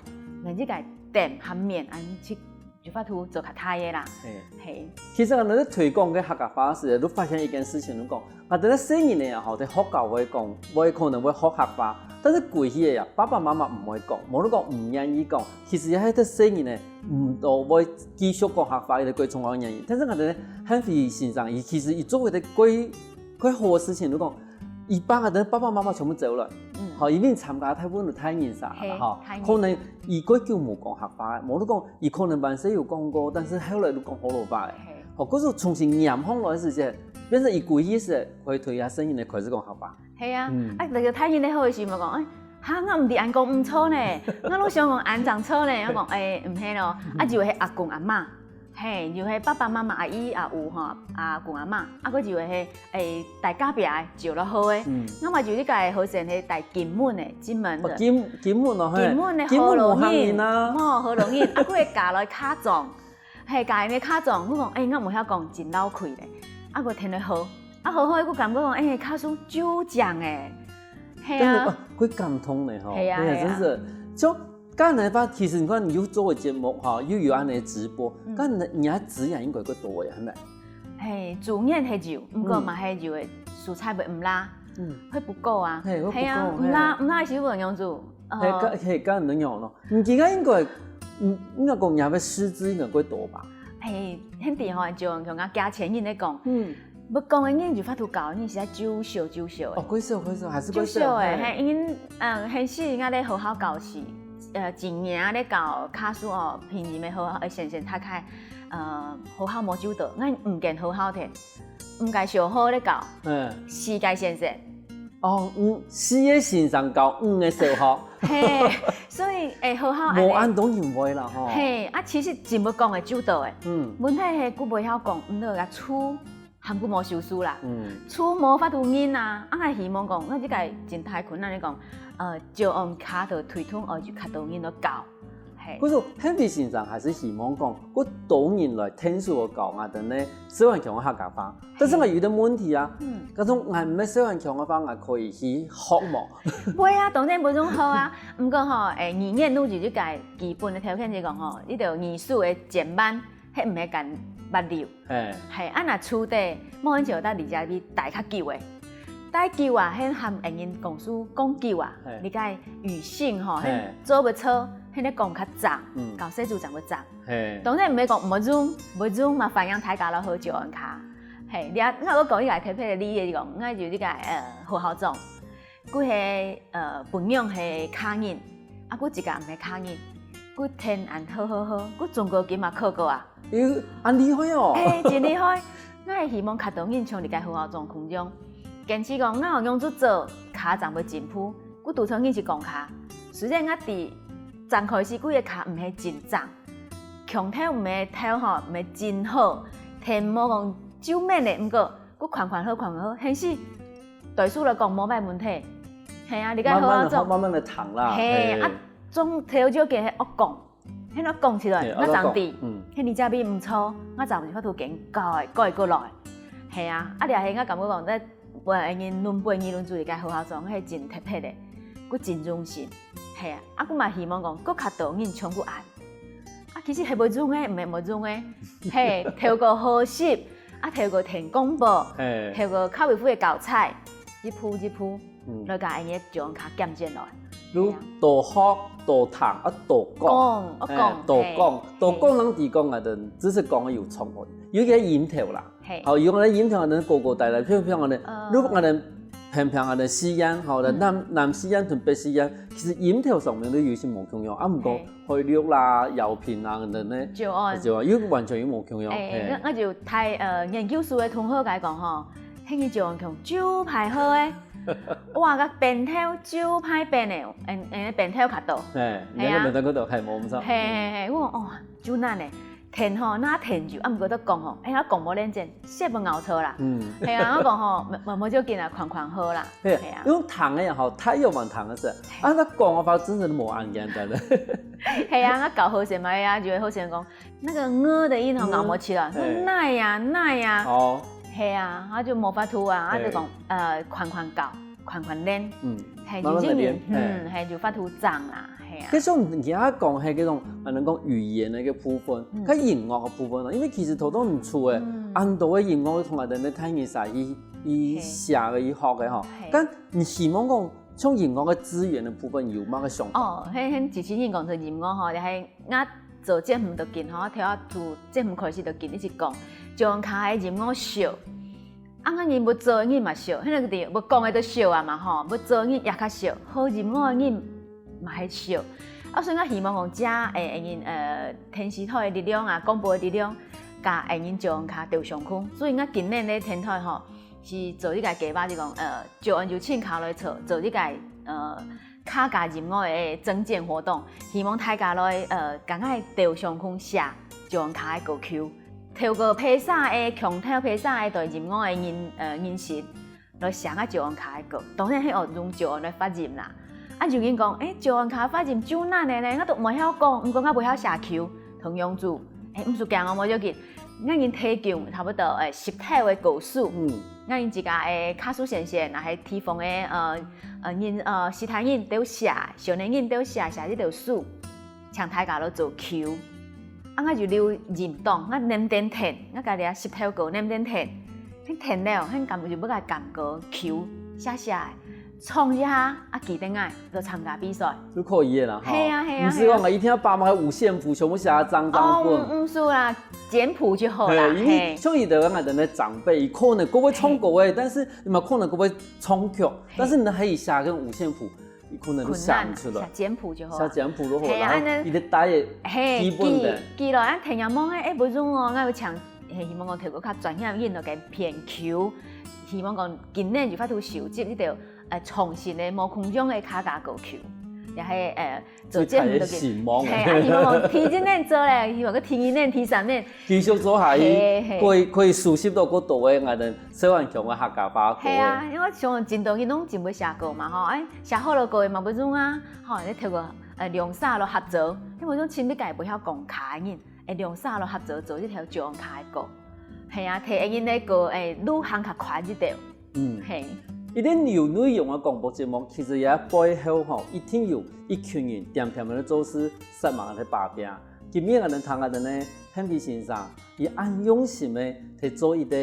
連這個店和面，恁樣去，有法度做較大个啦。係。係。其實𠊎等在推廣个客家話時，都發現一件事情，就講，𠊎等个細人仔啊，吼，在學校會講，會可能會學客話，但是過去个啊，爸爸媽媽毋會講，無論講毋願意講，其實也係對細人仔毋都會繼續講客話，一個最重要个原因。但是𠊎等个漢輝先生，佢其實佢做一個最，最好个事情，就講，一般个，等爸爸媽媽全部走了，嗯。吼，因為參加大部分都大人儕啦，嘿，吼，大人。可能佢過久無講客話，無你講，佢可能還係有講過，但是後來都講學老話个。嘿。吼，可是重新黏上來个時節，變成佢歸去時，回頭啊，細人仔開始講客話。係啊，嗯。啊，那個大人咧好个時，無講，哎，哈，我毋知恁講毋著呢，我都想講恁正著呢，我講，哎，毋係咯，啊，就係阿公阿媽。 嘿，就係爸爸媽媽、阿姨、阿舅吼，阿公阿媽，啊，閣就係，欸，大隔壁个招落好个。嗯。我嘛就這個好像係大金門个，金門个。哦，金，金門哦，嘿。金門个金門無客人啊。河洛人，無河洛人，啊，佢會嫁來客庄，嘿，嫁來客庄，我講，欸，我毋曉講真老氣咧，啊，佢聽得好，啊，好好，佢感覺講，欸，客事就正欸，嘿啊。真的，哦，會感動呢吼。嘿啊，嘿啊，嘿啊。真是，就 該恁樣个話，其實你看，你又做个節目吼，又有恁樣个直播，嗯。該恁樣个資源應該較多个，係無？嘿，資源係有，毋過嘛係有个，嗯。素材會毋罅，嗯。會不夠啊。嘿，會不夠，嘿啊，嘿。毋罅，毋罅係有樣子，呃。嘿，該，嘿，該恁樣咯。你今个應該，嗯，應該講你个師資應該較多吧？嘿，現在吼，就像啊，幾千人咧講，嗯。 要講个人就法度教，人實在少少少少个。哦，較少，較少，還係較少，少少个，嘿。嘿，因為，嗯，現時𠊎咧學校教書，呃，一年咧教客事哦，平日个學校个先生大概，呃，學校無就多，𠊎五間學校添，五個小學咧教，嗯。四個先生。哦，嗯，四個先生教五個小學。嘿，所以，欸，學校恁樣。無恁多人會啦，吼。嘿，啊，其實真要講个就多个，嗯。問題係，佢毋會曉講，毋會曉處 還過無收入啦。嗯。厝無法度認啊，啊，𠊎希望講，𠊎這個真大困難，你講，呃，就用較多推動，哦，就較多人來教，嘿。可是Henry先生還係希望講，較多人來𢯭手教𠊎等呢，小頑強个客家話。但是𠊎有一個問題啊，嗯。假如𠊎毋係小頑強个話，𠊎可以去學無？會啊，當然無恁好啊。毋過吼，欸，語言路就係該基本个條件，就講吼，你就語數个減慢， 係毋係講八六？嘿。嘿，啊若處在無恁久，到離家比大較久个。大久啊，係和人講事講久啊，嘿。你个語性吼，嘿。係做毋著，係你講較正，嗯。教細子正會正。嘿。當然毋係講無用，無用嘛，歡迎大家來學詔安客。嘿，你啊，𠊎有講一個特別个例子，講，𠊎有一個，呃，學校長， 佢係，呃，本人係客人，啊，佢自家毋係客人，佢天安好好好，佢中高級嘛考過啊。喲，恁厲害哦！嘿，真厲害！𠊎係希望較多人像這個好好狀況樣，堅持講，𠊎有用做做，客正會進步，佢都像認識講客。雖然𠊎知正開始佢个客毋係真正，腔調毋係頭吼，毋係真好，聽無講就免了，毋過 佢款款好，款款好，現時對事來講無麼問題。係啊，你个好好做。慢慢地學，慢慢地聽啦，嘿，嘿。啊，總條件係愛講，係愛講出來，嘿，𠊎正知，愛講，嗯。係你這邊毋著，𠊎正有法度跟教个，改過來。係啊，啊，這係𠊎感覺講，在，呃，人論輩、議論主義个好好做，係真特別个，佢真用心。係啊，啊，佢嘛希望講，閣較多人像佢恁。 啊，其實係無用个，毋係無用个，嘿，透過學習，啊，透過聽廣播，嘿。透過客委會个教材，一步一步，嗯。來共𠊎个詔安客減少來。你多學、多聽，啊，多講。講，啊，嘿，講，嘿，多講，多講，嘿。人知講啊，就只係講个有創意，有一個音頭啦。 嘿。吼，有个音調恁樣高高低低，譬如，譬如恁樣，呃。如果恁樣平平恁樣四縣，吼，嗯。南，南四縣同北四縣，其實音調上面都有一些無共樣，啊，毋過嘿。海陸啦、饒平啊等等呢，詔安。詔安，又完全又無共樣，欸，嘿。𠊎，𠊎就大，呃，研究所个同學來講吼，係你詔安腔就排好欸，哇，个變調就排變欸，嗯，嗯，變調較多。嘿，嘿啊。你个變調較多，嘿，無毋著。嘿，嘿，嘿，我講，哦，就恁呢。 聽吼，那聽就，啊，毋過都講吼，哎呀，講無認真，舌會拗著啦。嗯。係啊，𠊎講吼，無，無，無要緊啊，款款好啦。對，係啊。用聽个也好，大人嘛聽个係。嘿。啊，那講个話真正無恁簡單个。係啊，𠊎教學生嘛，哎呀，就會學生講，那個呃的音吼，嗯。拗無起來，嘿。哪呀，哪呀。哦。係啊，啊就無法度啊，啊就講，嘿。呃，款款教。 款款練，嗯，係，慢慢地練，有些人，嗯，係。係，有法度掌啦，係啊。其實你頭先講係該種，啊，能講語言个一個部分，嗯。該音樂个部分咯，因為其實頭頭你出个，嗯。恁多个音樂同𠊎等个大人儕去，去係。寫个、去學个吼。係。但你希望講，從音樂个資源个部分有麼个想法？哦，係，係，之前你講到音樂吼，就係𠊎做節目就緊吼，頭下做節目開始就緊一直講，就講客家个音樂少。啊，𠊎人會做个人嘛少，彼个地會講个都少啊嘛吼，會做个人也較少，好音樂个人嘛還少。啊，所以𠊎希望講，這，誒，誒，人，呃，電視台个力量啊，廣播个力量，佮𠊎人詔安客鬥相共。所以𠊎今年个電台吼，是做一個計畫，就講，呃，詔安就請客來坐，做一個，呃，客家音樂个徵件活動，希望大家來，呃，佮𠊎鬥相共寫詔安客个歌曲。 透過披薩个腔調、披薩个對音樂个認，呃，認識，來寫𠊎詔安客个歌。當然係愛用詔安來發音啦。啊，有人講，誒，詔安客發音就難个呢，𠊎都毋會曉講，毋過𠊎會曉寫Q，同樣子。誒，毋使驚哦，無要緊。𠊎人提供差不多，誒，十條个歌詞。嗯。𠊎人自家个客事先生，若係地方个，呃，呃，人，呃，其他人都寫，少年人都寫，寫這條詞。 請大家來做Q。啊，𠊎就留音檔，𠊎黏黏聽，𠊎家己啊十條歌黏黏聽，聽聽了，很感覺就要佮感覺Q寫寫个，唱一下，啊，記得愛，就參加比賽。就可以个啦，吼。係啊，係啊，毋係講啊，係啊。一定愛把麼个五線譜全部寫到髒髒哦，粉。毋，毋使啦，簡譜就好啦，係，因為嘿。像有的人啊，等个長輩，伊可能佢會唱歌个，嘿。但是你嘛可能佢會唱曲，嘿。但是你還有寫个五線譜， 伊可能都寫毋出來。困難，寫簡譜就好啊。寫簡譜就好，嘿啊，然後佢就帶个嘿，基本个。記，記落，啊，聽人問个，誒，毋用哦，𠊎有請，嘿，希望講透過較專業个人來編曲，希望講今年就發出收集這條，呃，創新个無共樣个客家歌曲，也係，呃，做節目就係，最大个希望啊。嘿，啊，希望講提前來做咧，希望講第二年、第三年， 繼續做下去，嘿，嘿。可以，可以收集到更多个𠊎等細漢腔个客家話歌个。係啊，因為像真多人攏真會寫歌嘛，吼，哎，寫好了歌个嘛毋用啊，吼，你透過，呃，兩儕來合作，因為種親密感也毋曉講客个人，哎，兩儕來合作做一條詔安客个歌。係啊，提𠊎人个歌，哎，路行較寬一點。嗯。嘿。一個有內容个廣播節目，其實也背後吼，一定有一群人恬恬仔做事，煞猛仔打拚。今晡日𠊎等聽𠊎等个 漢偉先生，佢恁用心个去做一個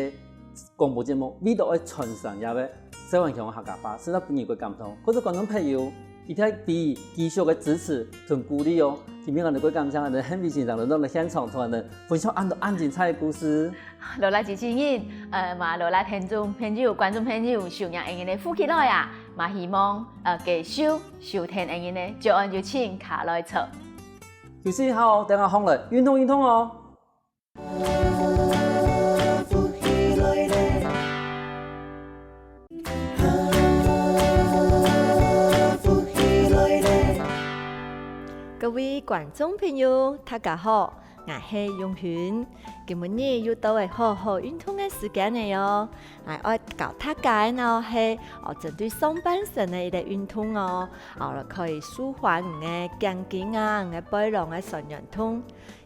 廣播節目，為著愛傳承這個細漢腔个客家話，實在分人个感動。或者觀眾朋友，一定愛繼續个支持同鼓勵哦。今晡日𠊎等个感謝𠊎等漢偉先生來到𠊎等現場，同𠊎等分享恁多恁精彩个故事。勞瀝主持人，呃，嘛勞瀝聽眾朋友、觀眾朋友，收聽𠊎等个福氣來啊，嘛希望，呃，繼續收聽𠊎等个詔安就請客來坐。休息好，等下䟘來，運動運動哦。 各位觀眾朋友，大家好，𠊎係永勳。今晡日又到了好好運動个時間了喲。𠊎愛教大家个呢係，哦，針對上半身个一個運動哦，哦，可以舒緩你个頸根啊、你个背囊个痠軟痛。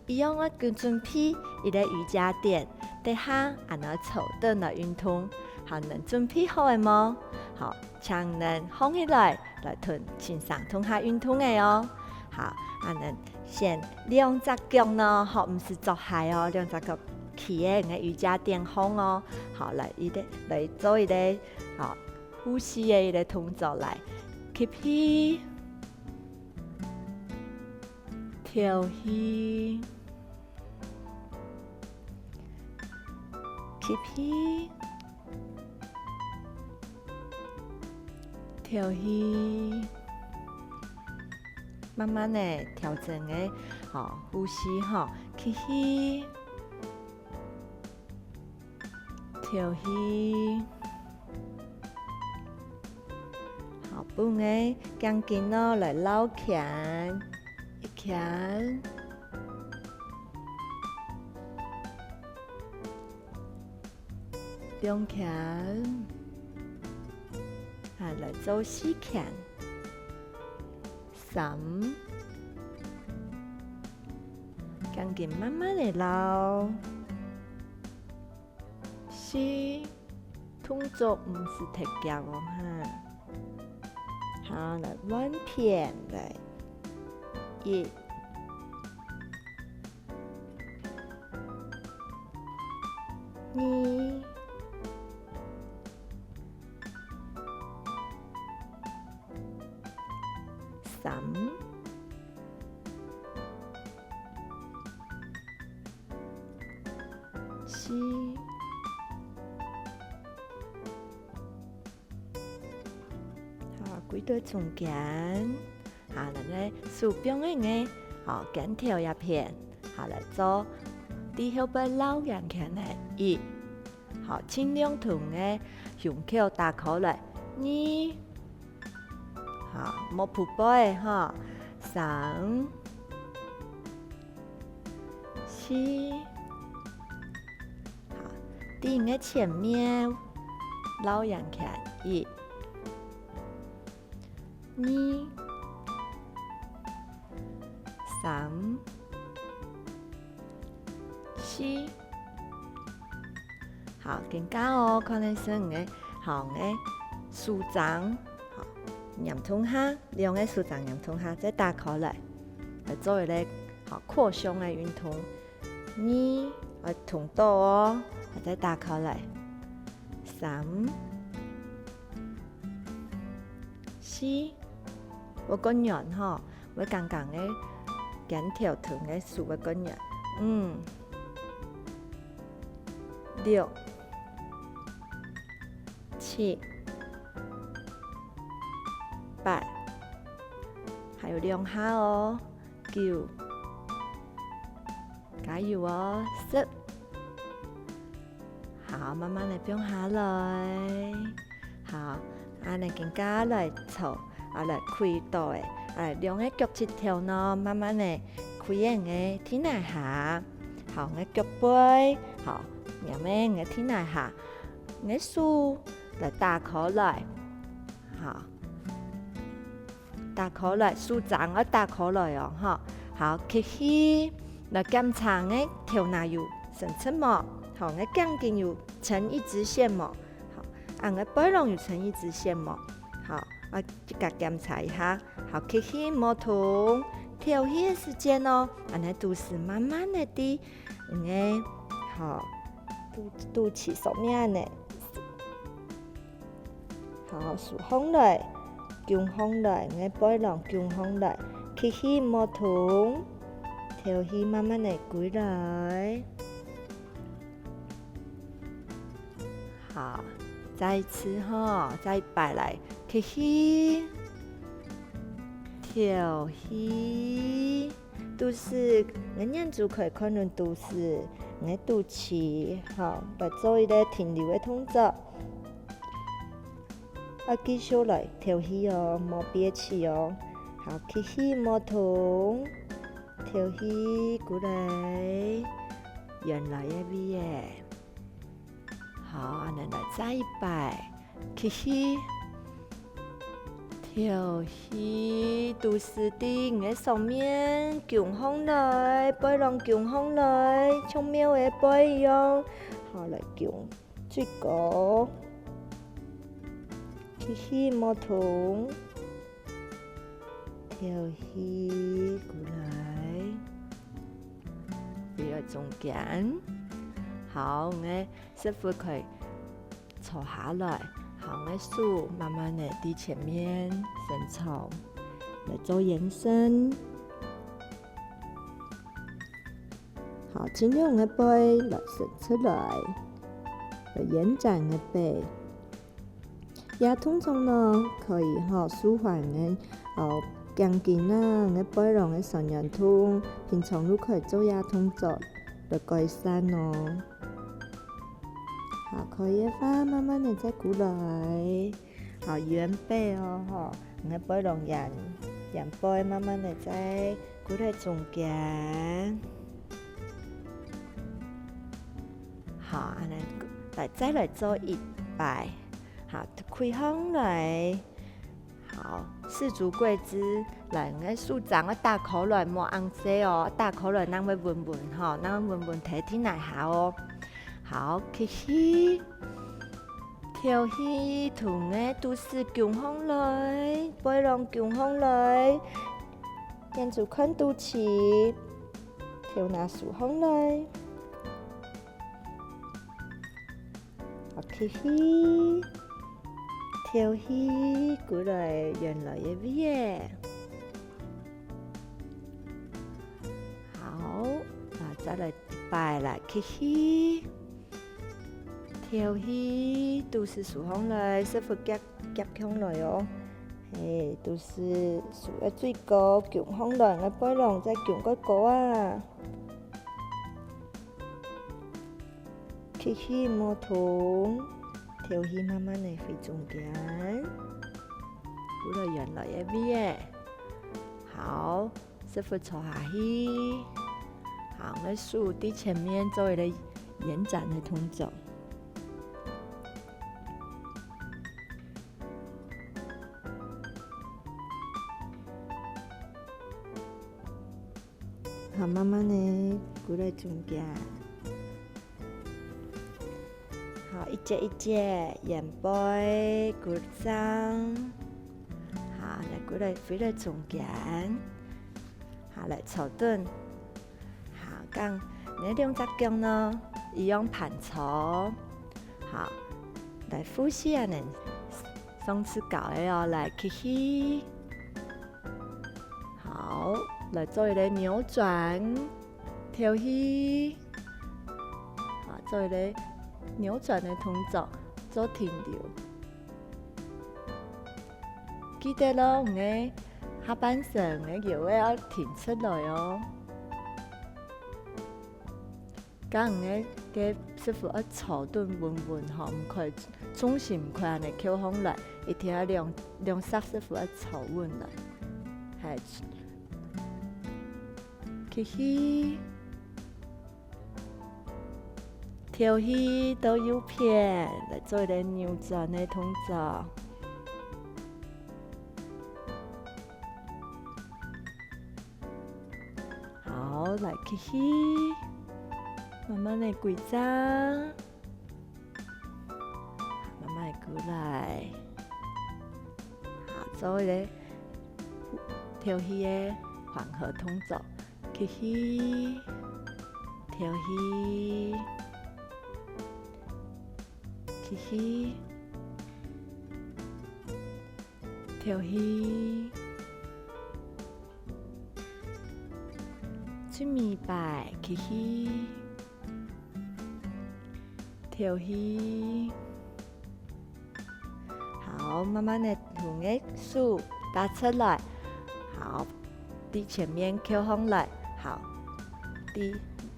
一樣愛準備一個瑜伽墊，底下恁樣坐等來運動。好，你等準備好了無？好，請你等䟘起來，來同先生共下運動个哦。好，恁樣先兩隻腳呢，好，毋使著鞋哦，兩隻腳企在你个瑜伽墊項哦。好，來，一個，來做一個，好，呼吸个一個動作來，吸氣。 敨氣，吸氣，敨氣，慢慢仔調整个，吼，呼吸吼，吸氣， 敨氣。好，分你个頸根哦來繞圈，一圈，兩圈，啊，來做四圈。 三，頸根慢慢仔繞。四，動作毋使忒遽哦哈。好，來換片來。一， 二，三，四，歸到中間。好，𠊎等手放个，好，肩頭這片，好，來做，在後背摎圓圈个一，好，盡量同个胸口打開來，二，好，莫匍背吼，三，四，好，在你个前面摎圓圈一， 二、三、四。好，今下哦，看个係你个，好，你个手掌，好，黏同下，兩个手掌黏同下，再打開來，來做一個，好，擴胸个運動。二，愛動到哦，好，再打開來。三、 四，會較軟吼，會感覺个肩頭同个手會較軟。五、六、七、八，還有兩下哦。九，加油哦！十， 好，慢慢仔放下來。好，恁仔今下來坐，啊，來跪倒仔，啊，兩个腳膝頭呢，慢慢仔跪仔你个地泥下。好，你个腳背，好，黏仔你个地泥下，你个手來打開來。好， 打開來，手掌愛打開來哦，吼。好，吸氣，來檢查你个頭那有伸直無？好，你个頸根有成一直線無？好，啊，你个背囊有成一直線無？好，啊，自家檢查一下。好，吸氣無動，敨氣个時節哦，恁仔肚屎慢慢仔在你个，好，肚，肚臍上面恁仔。 好，手䟘來，弓䟘來，你个背囊弓䟘來，吸氣無動，敨氣慢慢仔歸來。好，再一次吼，再一擺來，吸氣，敨氣。 肚屎，你个眼珠可以看等肚屎，你个肚臍，吼，來做一個停留个動作。啊，繼續來敨氣哦，莫憋氣哦。好，吸氣無動，敨氣，歸來，原來个位仔。 好，恁仔來再一擺，吸氣，敨氣，肚屎在你个上面弓䟘來，背囊弓䟘來，像貓仔背一樣。好，來弓最高。吸氣無動，敨氣，歸來，歸來中間。好，𠊎 屎朏可以坐下來，好，𠊎手慢慢仔在前面伸長，來做延伸。好，盡量个背來伸出來，來延展个背。這動作呢，可以吼舒緩个，呃，頸根啊，个背囊个痠軟痛，平常就可以做這動作來改善哦。 好，可以个話，慢慢仔再過來。好，圓背哦，吼，你个背囊圓，圓背慢慢仔再過來中間。好，恁仔，來，再來做一擺。好，跪䟘來。 好，四足跪姿，來，你个手掌愛打開來，莫恁細哦，打開來，正會穩穩吼，正會穩穩忒地泥下哦。好，吸氣，敨氣，同你个肚屎弓䟘來，背囊弓䟘來，眼珠看肚臍，頭那收䟘來。 好，吸氣，敨氣，歸來原來个位仔。好，啊，再來一擺啦，吸氣，敨氣，肚屎收䟘來，屎朏夾，夾䟘來哦。係，肚屎脣个最高，弓䟘來，𠊎背囊再弓較高啊。吸氣無動，敨氣慢慢仔回中間，歸來原來个位仔。好，屎朏坐下去。好，𠊎手在前面做一個延展个動作。 好，慢慢仔歸來中間。好，一節一節，圓背、骨正。好，來歸來，回來中間。好，來坐等。 好，將你兩隻腳呢，一樣盤坐。好，來呼吸啊，恁上次教个哦，來吸氣。好，來做一個扭轉，敨氣。好，做一個扭轉个動作，做停留。 記得哦，你个下半身个腰仔愛挺直來哦。該你个屎朏愛坐等穩穩吼，毋可以重心毋可以恁仔翹䟘來，一定愛兩，兩隻屎朏愛坐穩來。係，吸氣。 敨氣到右片，來做一個扭轉个動作。好，來吸氣，慢慢仔歸正，慢慢仔歸來。好，做一個敨氣个緩和動作。 吸氣，敨氣，吸氣，敨氣。最尾擺，吸氣，敨氣。 好，慢慢仔同个手打直來。好，在前面翹䟘來。好，在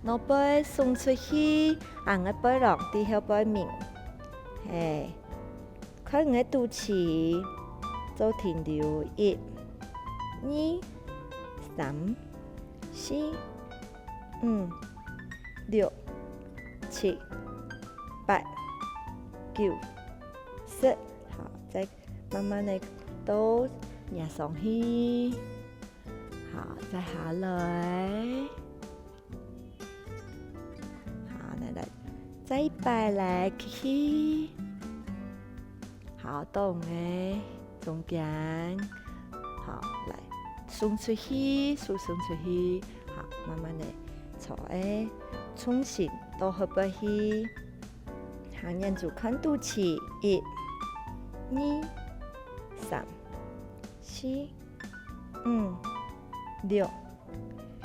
腦背送出去，恁仔背囊在後背面。係，看你个肚臍，做停留，一、二、三、四、五、六、七、八、九、十。好，再 慢慢仔倒壓上去。好，再下來。好，來，來，再一擺來，吸氣。好，到你个中間。好，來，送出去，手送出去。好，慢慢仔坐个，重心到後背去。 好，眼珠看肚臍，一、二、三、四、五、六、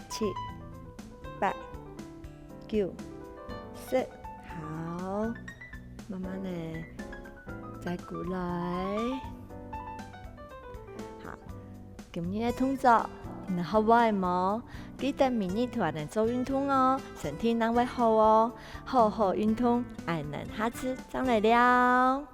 七、八、九、十。好，慢慢仔再過來。好， 今日个動作，你學會無？記得每日都愛恁仔做運動哦，身體正會好哦。好好運動，𠊎等下次正來尞。